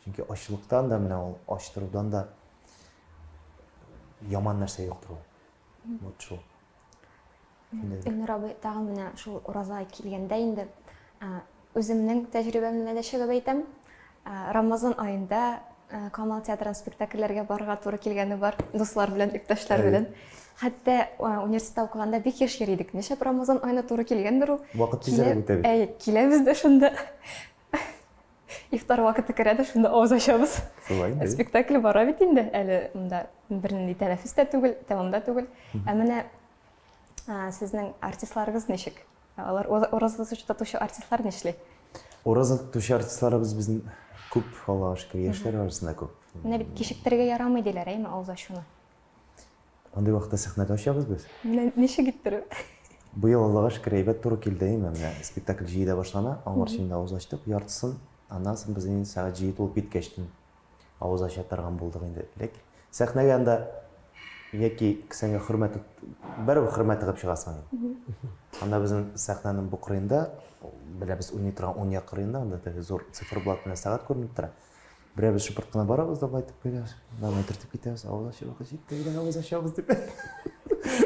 Чөнки ачлыктан да менә ул ачтырудан да яман нәрсә юктыр ул. Вот шул. Илнур абый, тагын менә шул ураза килгәндә инде үземнең тәҗрибәмнән дә чыгып әйтәм. Рамазан аенда Камал театрына спектакльләргә барырга туры килгәне бар, дуслар белән, иптәшләр белән. Хәтта университетта укыганда бик еш йөри идек. Нишләп Рамазан аена туры килгәндер ул? Вакыт тизрәк үтә бит. Әй, киләбез дә шунда. Ифтар вакыты керә дә шунда авыз ачабыз. Шулай инде. Спектакль бара бит инде, әле монда бернинди тәнәфес тә түгел, тәмам да түгел. Ә менә сезнең артистларыгыз ничек? Алар ураза тотучы артистлар нишли? Ураза тотучы артистларыбыз безнең күп, Аллага шөкер, яшьләр арасында күп. Менә бит кичектерергә ярамый диләр, әйме, авыз ачуны. Андый вакытта сәхнәдә ачабыз без. Менә ничек иттереп? Быел Аллага шөкер, әйбәт туры килде, әйме, менә спектакль җиедә башлана, аңарчы инде авыз ачтык, яртысын, аннан соң без инде сәгать җиде тулып киткәчтен авыз ача торган булдык инде. Ләкин сәхнәгә анда яки кесәңә хөрмә тот, барыбер хөрмә тыгып чыгасың инде. Анда безнең сәхнәнең бу кырыенда, беләбез, уйный торган уң як кырыенда, анда теге зур циферблат белән сәгать күренеп тора. Берәбез шыпырт кына барабыз да былай итеп куябыз, давай төртеп китәбез, авыз ачып вакыт җитте, әйдә авыз ачабыз дип.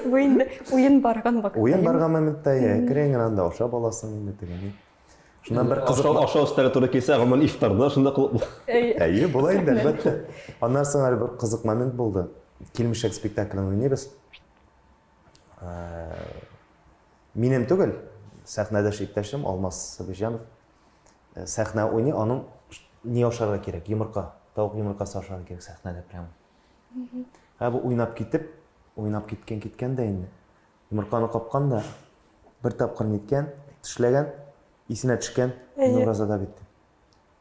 Бу инде уен барган вакытта. Уен барган моментта, әкрен генә анда ашап аласың инде теге. Шуннан бер кызык Ашау, ашау өстәле туры килсә, гомумән ифтарда шунда кылып. Әйе, була инде, әлбәттә. Аннан соң әле бер кызык момент булды. Килмешәк спектаклен уйныйбыз. Минем түгел, сәхнәдәш иптәшем Алмаз Сабирҗанов сәхнә уйный, аның ни ашарга кирәк? Йомырка, тавык йомыркасы ашарга кирәк сәхнәдә прямо. Ә бу уйнап китеп, уйнап киткән киткән дә инде. Йомырканы капкан да, бер тапкыр ниткән, тешләгән, исенә төшкән, мин уразада бит дип.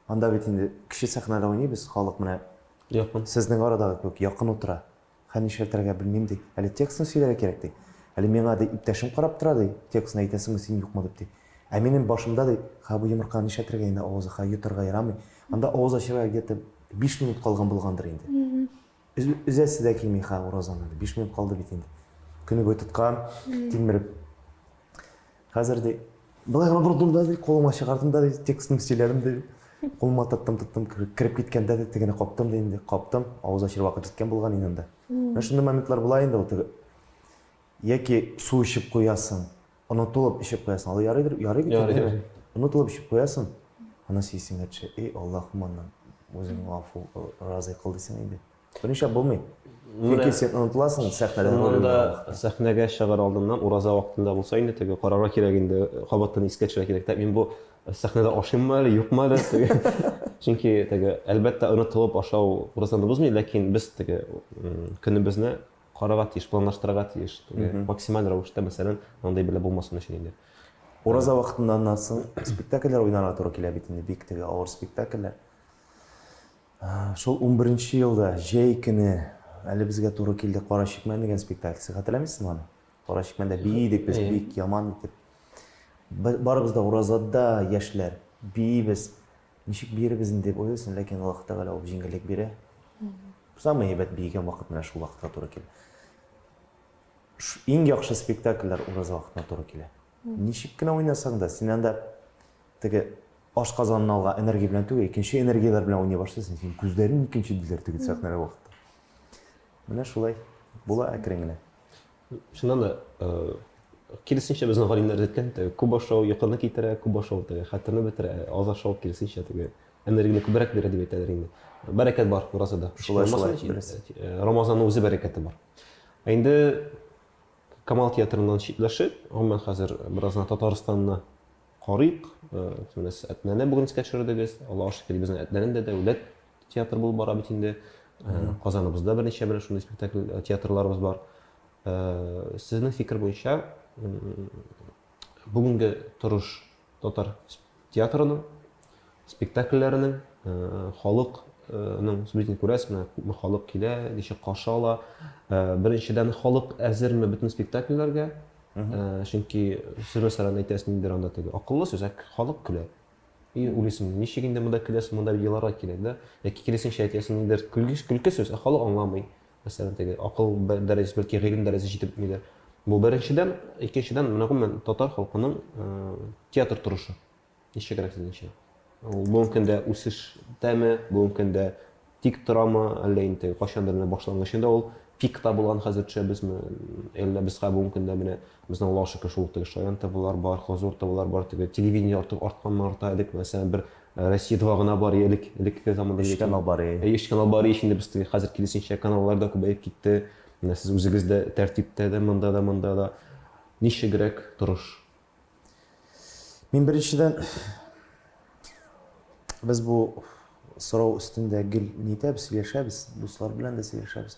Анда бит инде кече сәхнәдә уйныйбыз, халык менә якын. Сезнең арадагы кебек якын утыра. Хәл нишләтергә белмим ди. Әле текстны сөйләргә кирәк ди. Әле миңа ди иптәшем карап тора ди, текстны әйтәсеңме син юкмы дип ди. Ә минем башымда ди, ха бу йомырканы нишләтергә инде авызы, ха йотарга ярамый. Анда авыз ачарга где-то 5 минут калган булгандыр инде. Өзәсе дә килми ха уразаны. 5 минут калды бит инде. Көне буе тоткан, тилмереп. Хәзер ди, былай гына бордым да ди, кулыма чыгардым да ди, текстны сөйләдем ди. Кулыма тоттым, тоттым, кереп киткәндә ди, тегене каптым ди инде, каптым. Авыз ачыр вакыт җиткән булган инде анда. Менә шундый моментлар була инде ул теге. Яки су эчеп куясың, онытылып эчеп куясың. Алай ярыйдыр, ярый бит инде. Онытылып эчеп куясың. Анысы исеңә төшә. Эй, Аллаһым, аннан үзең гафу, разый кыл дисең инде. Берничә булмый. Чөнки син онытыласың сәхнәдә. Чыннан да сәхнәгә чыгар алдыннан ураза вакытында булса инде теге карарга кирәк инде, кабаттан искә төшерергә кирәк. Так мин бу сәхнәдә ашыйммы әле, юкмы әле? Теге. Чөнки теге әлбәттә онытылып ашау уразаны бозмый, ләкин без теге көнебезне карарга тиеш, планлаштырырга тиеш. Теге максималь рәвештә, мәсәлән, андый бәла булмасын өчен инде. Ураза вакытында аннан соң спектакльләр уйнарга туры килә бит инде, бик теге авыр спектакльләр. Шул унберенче елда җәй көне әле безгә туры килде Кара чикмән дигән спектакль. Сез хәтерләмисезме аны? Кара чикмәндә бии идек без, бик яман итеп. Барыбыз да уразада, яшьләр, биибез. Ничек биербез инде дип уйлыйсың, ләкин Аллаһ Тәгалә ул җиңеллек бирә. Самый әйбәт биегән вакыт менә шул вакытка туры килә. Иң яхшы спектакльләр ураза вакытына туры килә. Ничек кенә уйнасаң да, син анда теге ашказанын алган энергия белән түгел, икенче энергияләр белән уйный башлыйсың. Син күзләрең икенче диләр теге сәхнәдә вакытта. Менә шулай була әкрен генә. Чыннан да, киресенчә безнең галимнәр әйткән, теге күп ашау йокыны китерә, күп ашау теге хәтерне бетерә, аз ашау киресенчә теге энергияне күбрәк бирә дип әйтәләр инде. Бәрәкәт бар уразада. Шулай, шулай, дөрес. Рамазанның үзе бәрәкәте бар. Ә инде Камал театрыннан читләшеп, гомумән хәзер бераз гына Татарстанны карыйк. Менә сез Әтнәне бүген искә төшердегез. Аллаһ шөкер, безнең Әтнәнең дә дәүләт театры булып бара бит инде. Казаныбызда берничә менә шундый спектакль театрларыбыз бар. Сезнең фикер буенча, бүгенге торыш татар театрының, спектакльләренең, халыкның, сез бит инде күрәсез, менә күпме халык килә, ничек каршы ала. Беренчедән, халык әзерме бөтен спектакльләргә? Чөнки сез, мәсәлән, әйтәсез ниндидер анда теге акыллы сүз, ә халык көлә. И уйлыйсың, ничек инде монда көләсең, монда бит еларга кирәк, да? Яки киресенчә әйтәсең, ниндидер көлке сүз, ә халык аңламый. Мәсәлән, теге акыл дәрәҗәсе, бәлки гыйлем дәрәҗәсе җитеп бетмидер. Бу беренчедән, икенчедән, менә гомумән татар халкының театр торышы ничегрәк сезнеңчә? Ул бүгенге көндә үсештәме, бүгенге көндә тик торамы, әллә инде кайчандыр менә башлангычында ул пикта булган хәзер төшәбезме? Әллә без хәзер бүгенге көндә менә безнең Аллага шөкер шул теге Шаян ТВлар бар, Хозур ТВлар бар, теге телевидение артык артканнан арта элек, мәсәлән, бер Россия 2 гына бар элек, элекке заманда. Өч канал бар иде. Өч канал бар иде, инде без теге хәзер киресенчә каналлар да күбәеп китте. Менә сез үзегез дә тәртиптә дә, монда да, монда да. Ничегрәк торыш? Мин беренчедән без бу сорау өстендә гел нитәбез, сөйләшәбез, дуслар белән дә сөйләшәбез.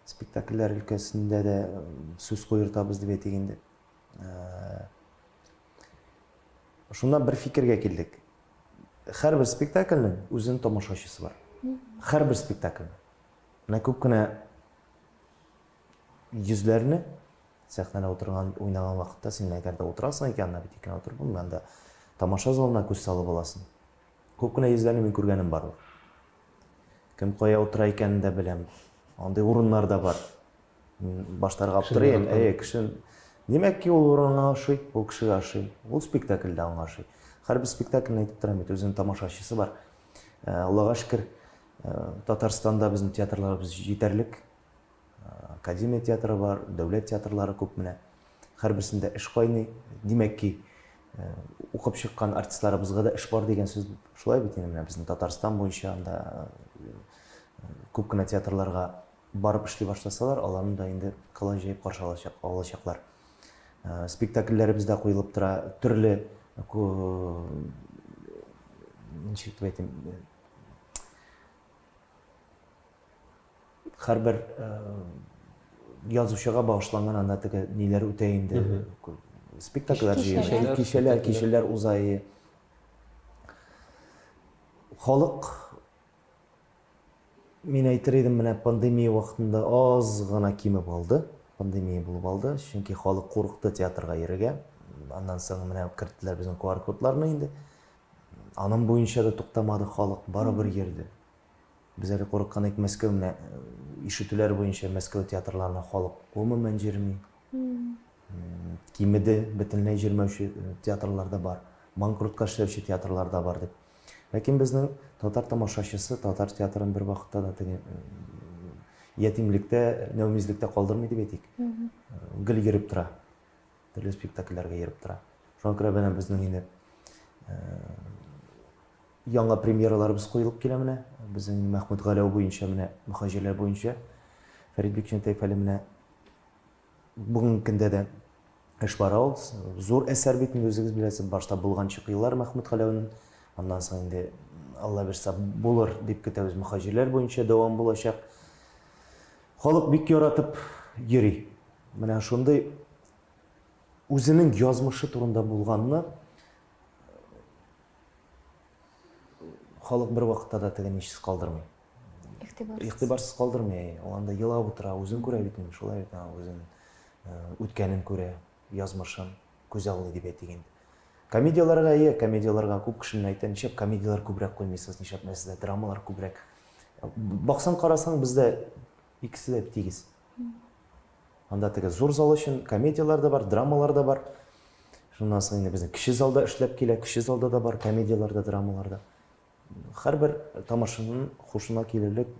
Спектакльләр өлкәсендә дә сүз куертабыз дип әйтик инде. Шуннан бер фикергә килдек. Һәрбер спектакльнең үзенең тамашачысы бар. Һәрбер спектакльнең. Менә күп кенә йөзләрне сәхнәдә утырган, уйнаган вакытта син әгәр дә утырасың икән, анда бит икән утырып булмый, анда тамаша залына күз салып аласың. Күп кенә йөзләрне мин күргәнем бар. Кем кая утыра икәнен дә беләм. Андый урыннар да бар. Баштарга аптырыйм, әйе, кеше Димәк ки, ул урынга ошый, ул кешегә ошый, ул спектакль дә аңа ошый. Һәрбер спектакльне әйтеп торам бит, үзенең тамашачысы бар. Аллага шөкер, Татарстанда безнең театрларыбыз җитәрлек. Академия театры бар, дәүләт театрлары күп менә. Һәрберсендә эш кайный. Димәк ки, укып чыккан артистларыбызга да эш бар дигән сүз. Шулай бит инде менә безнең Татарстан буенча анда күп кенә театрларга барып эшли башласалар, аларны да инде колач җәеп каршы алачак, алачаклар. Спектакльләребез дә куелып тора, төрле ничек дип әйтим, һәрбер язучыга багышланган анда теге ниләр үтә инде. Спектакльләр җыелә, кичәләр, кичәләр уза. Халык Мин әйтер идем, менә пандемия вакытында аз гына кимеп алды. Пандемия булып алды, чөнки халык курыкты театрга йөрергә. Аннан соң менә керттеләр безнең QR-кодларны инде. Аның буенча да туктамады халык, барыбер йөрде. Без әле курыккан идек, Мәскәү менә ишетүләр буенча Мәскәү театрларына халык гомумән йөрми. Кимеде, бөтенләй йөрмәүче театрлар да бар. Банкротка эшләүче театрлар да бар дип. Ләкин безнең татар тамашачысы татар театрын бер вакытта да теге ятимлектә, нәүмизлектә калдырмый дип әйтик. Гел йөреп тора. Төрле спектакльләргә йөреп тора. Шуңа күрә менә безнең инде яңа премьераларыбыз куелып килә менә. Безнең Мәхмүт Галәү буенча менә Мөхаҗирләр буенча Фәрит Бикчәнтәев әле менә Бүгенге көндә дә эш бара ул. Зур әсәр бит инде үзегез беләсез. Башта булганчык еллар Мәхмүт Галәүнең. Аннан соң инде Алла бирсә булыр дип көтәбез. Мөхаҗирләр буенча дәвам булачак. Халык бик яратып йөри. Менә шундый үзенең язмышы турында булганны халык бер вакытта да теге ничес калдырмый. Игътибарсыз. Игътибарсыз калдырмый. Ул анда елап утыра, үзен күрә бит инде, шулай бит, үзен үткәнен күрә, язмышын күзаллый дип әйтик инде. Комедияләргә ия, комедияләргә күп кешене әйтә, нишләп комедияләр күбрәк куймыйсыз, нишләп менә сездә драмалар күбрәк. Баксаң, карасаң, бездә икесе дә тигез. Анда теге зур зал өчен комедияләр дә бар, драмалар да бар. Шуннан соң инде безнең кече залда эшләп килә, кече залда да бар комедияләр дә, драмалар да. Һәрбер тамашачының хушына килерлек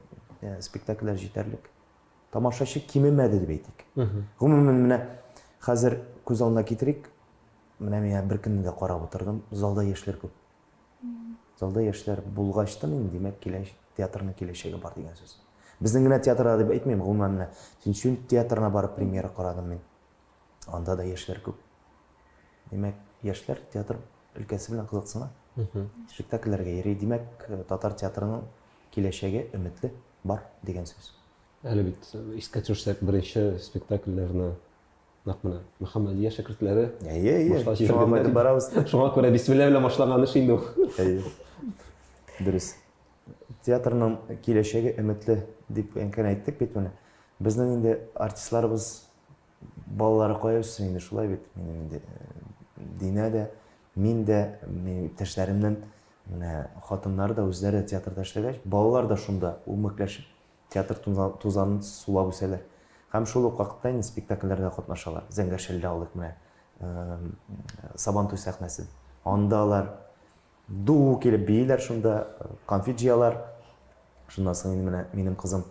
спектакльләр җитәрлек. Тамашачы кимемәде дип әйтик. Гомумән менә хәзер күз алдына китерик. Менә мин бер көнне дә карап утырдым, залда яшьләр күп. Залда яшьләр булгачтын инде, димәк, килә театрның киләчәге бар дигән сүз. Безнең генә театрда дип әйтмим, гомумән менә Тинчурин театрына барып премьера карадым мин. Анда да яшьләр күп. Димәк, яшьләр театр өлкәсе белән кызыксына. Спектакльләргә йөри. Димәк, татар театрының киләчәге өметле бар дигән сүз. Әле бит искә төшерсәк, беренче спектакльләрне нәкъ менә Мөхәммәдия шәкертләре Әйе, әйе. Шуңа кайтып барабыз. Шуңа күрә бисмилла белән башлаган эш инде ул. Әйе. Дөрес. Театрның киләчәге өметле дип әнкән әйттек бит менә. Безнең инде артистларыбыз Балалары кая үссен инде, шулай бит. Минем инде Динә дә, мин дә, минем иптәшләремнең менә хатыннары да үзләре дә театрда эшләгәч, балалар да шунда үмекләшеп, театр тузанын сулап үсәләр. Һәм шул ук вакытта инде спектакльләрдә катнашалар. Зәңгәр шәлдә алыйк менә Сабантуй сәхнәсен. Анда алар ду килеп бииләр шунда, конфет җыялар. Шуннан соң инде менә минем кызым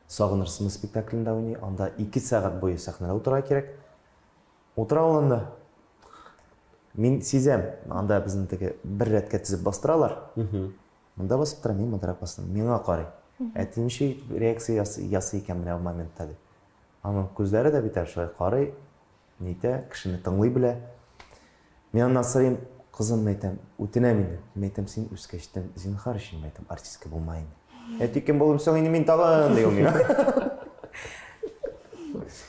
Сагынырсыңмы спектаклендә уйный. Анда 2 сәгать буе сәхнәдә утырырга кирәк. Утыра ул анда. Мин сизәм, анда безне теге бер рәткә тезеп бастыралар. Монда басып тора, мин мондарак бастым. Миңа карый. Әти ничек реакция ясый икән менә бу моментта дип. Аның күзләре дә бит әле шулай карый, нитә, кешене тыңлый белә. Мин аннан сорыйм, кызым, әйтәм, үтенәм инде. Мин әйтәм, син үскәчтен, зинһар өчен, әйтәм, артистка булма инде. Әти кем булым соң инде мин тагын, ди ул миңа.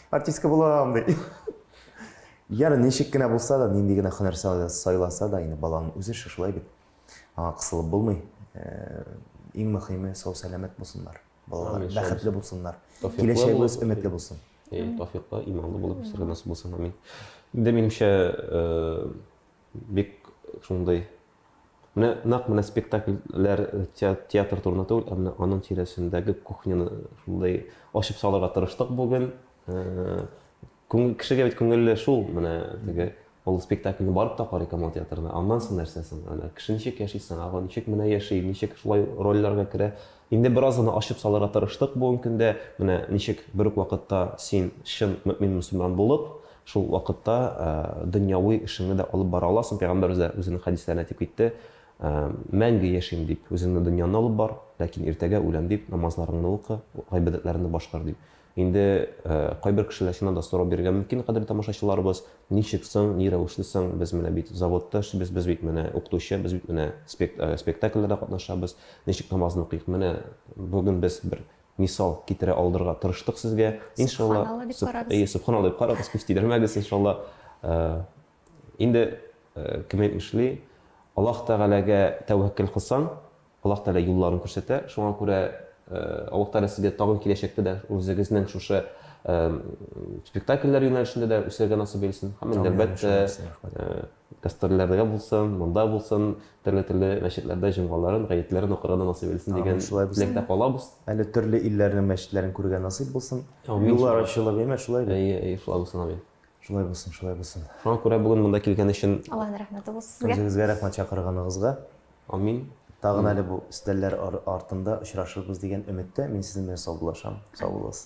Артистка булам, ди. Яр, ничек кенә булса да, нинди генә һөнәр сайласа да, инде баланың үзе шулай бит. Аңа кысылып булмый. Иң мөһиме, сау-сәламәт булсыннар. Балалар бәхетле булсыннар. Киләчәгебез өметле булсын. Тәүфыйклы, иманлы булып үсәргә насыйп булсын. Амин. Инде минемчә, бик шундый менә нәкъ менә спектакльләр театр турында түгел, ә менә аның тирәсендәге кухняны шундый ачып салырга тырыштык бүген. Күңел, кешегә бит күңелле шул, менә теге ул спектакльне барып та карый Камал театрына. Аннан соң нәрсә соң? Әнә кеше ничек яши соң? Ага, ничек менә яши, ничек шулай рольләргә керә? Инде бераз гына ачып салырга тырыштык бүгенге көндә. Менә ничек бер үк вакытта син чын мөэмин мөселман булып, шул вакытта дөньяви эшеңне дә алып бара аласың. Пәйгамбәребез дә үзенең хәдисләренә әйтеп китте, Мәңге яшим дип, үзеңне дөньяны алып бар, ләкин иртәгә үләм дип, намазларыңны укы, гыйбадәтләреңне башкар дип. Инде кайбер кешеләр чыннан да сорау бирергә мөмкин, кадерле тамашачыларыбыз, ничек соң, ни рәвешле соң, без менә бит заводта эшлибез, без бит менә укытучы, без бит менә спектакльләрдә катнашабыз, ничек намазны укыйк? Менә бүген без бер мисал китерә алдырырга тырыштык сезгә. Иншалла, Сөбханалла дип карагыз. Әйе, сөбханалла дип карагыз, күз тидермәгез, иншалла. Инде кем әйтмешли, Аллаһ Тәгаләгә тәвәккәл кылсаң, Аллаһ Тәгалә юлларын күрсәтә. Шуңа күрә Аллаһ Тәгалә сезгә тагын киләчәктә дә үзегезнең шушы спектакльләр юнәлешендә дә үсәргә насыйп әйләсен. Һәм инде, әлбәттә, гастрольләрдә булсын, монда булсын, төрле-төрле мәчетләрдә җомгаларын, гаетләрен укырга да насыйп әйләсен дигән теләктә калабыз. Әле төрле илләрнең мәчетләрен күрергә насыйп булсын. Юллар ачылып, әйме, шулай бит? Әйе, әйе, шулай булсын, амин. Шулай булсын, шулай булсын. Шуңа күрә бүген монда килгән өчен Аллаһның рәхмәте булсын сезгә. Үзегезгә рәхмәт чакырганыгызга. Амин. Тагын әле бу өстәлләр артында очрашырбыз дигән өметтә мин сезнең белән саубуллашам. Сау булыгыз.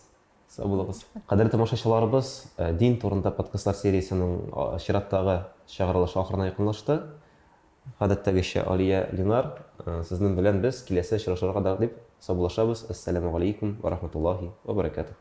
Сау булыгыз. Кадерле тамашачыларыбыз, дин турында подкастлар сериясенең чираттагы чыгарылышы ахырына якынлашты. Гадәттәгечә, Алия, Ленар, сезнең белән без киләсе очрашуларга да дип саубуллашабыз. Әссәламү галәйкүм вә рахматуллаһи вә бәрәкәтүһ.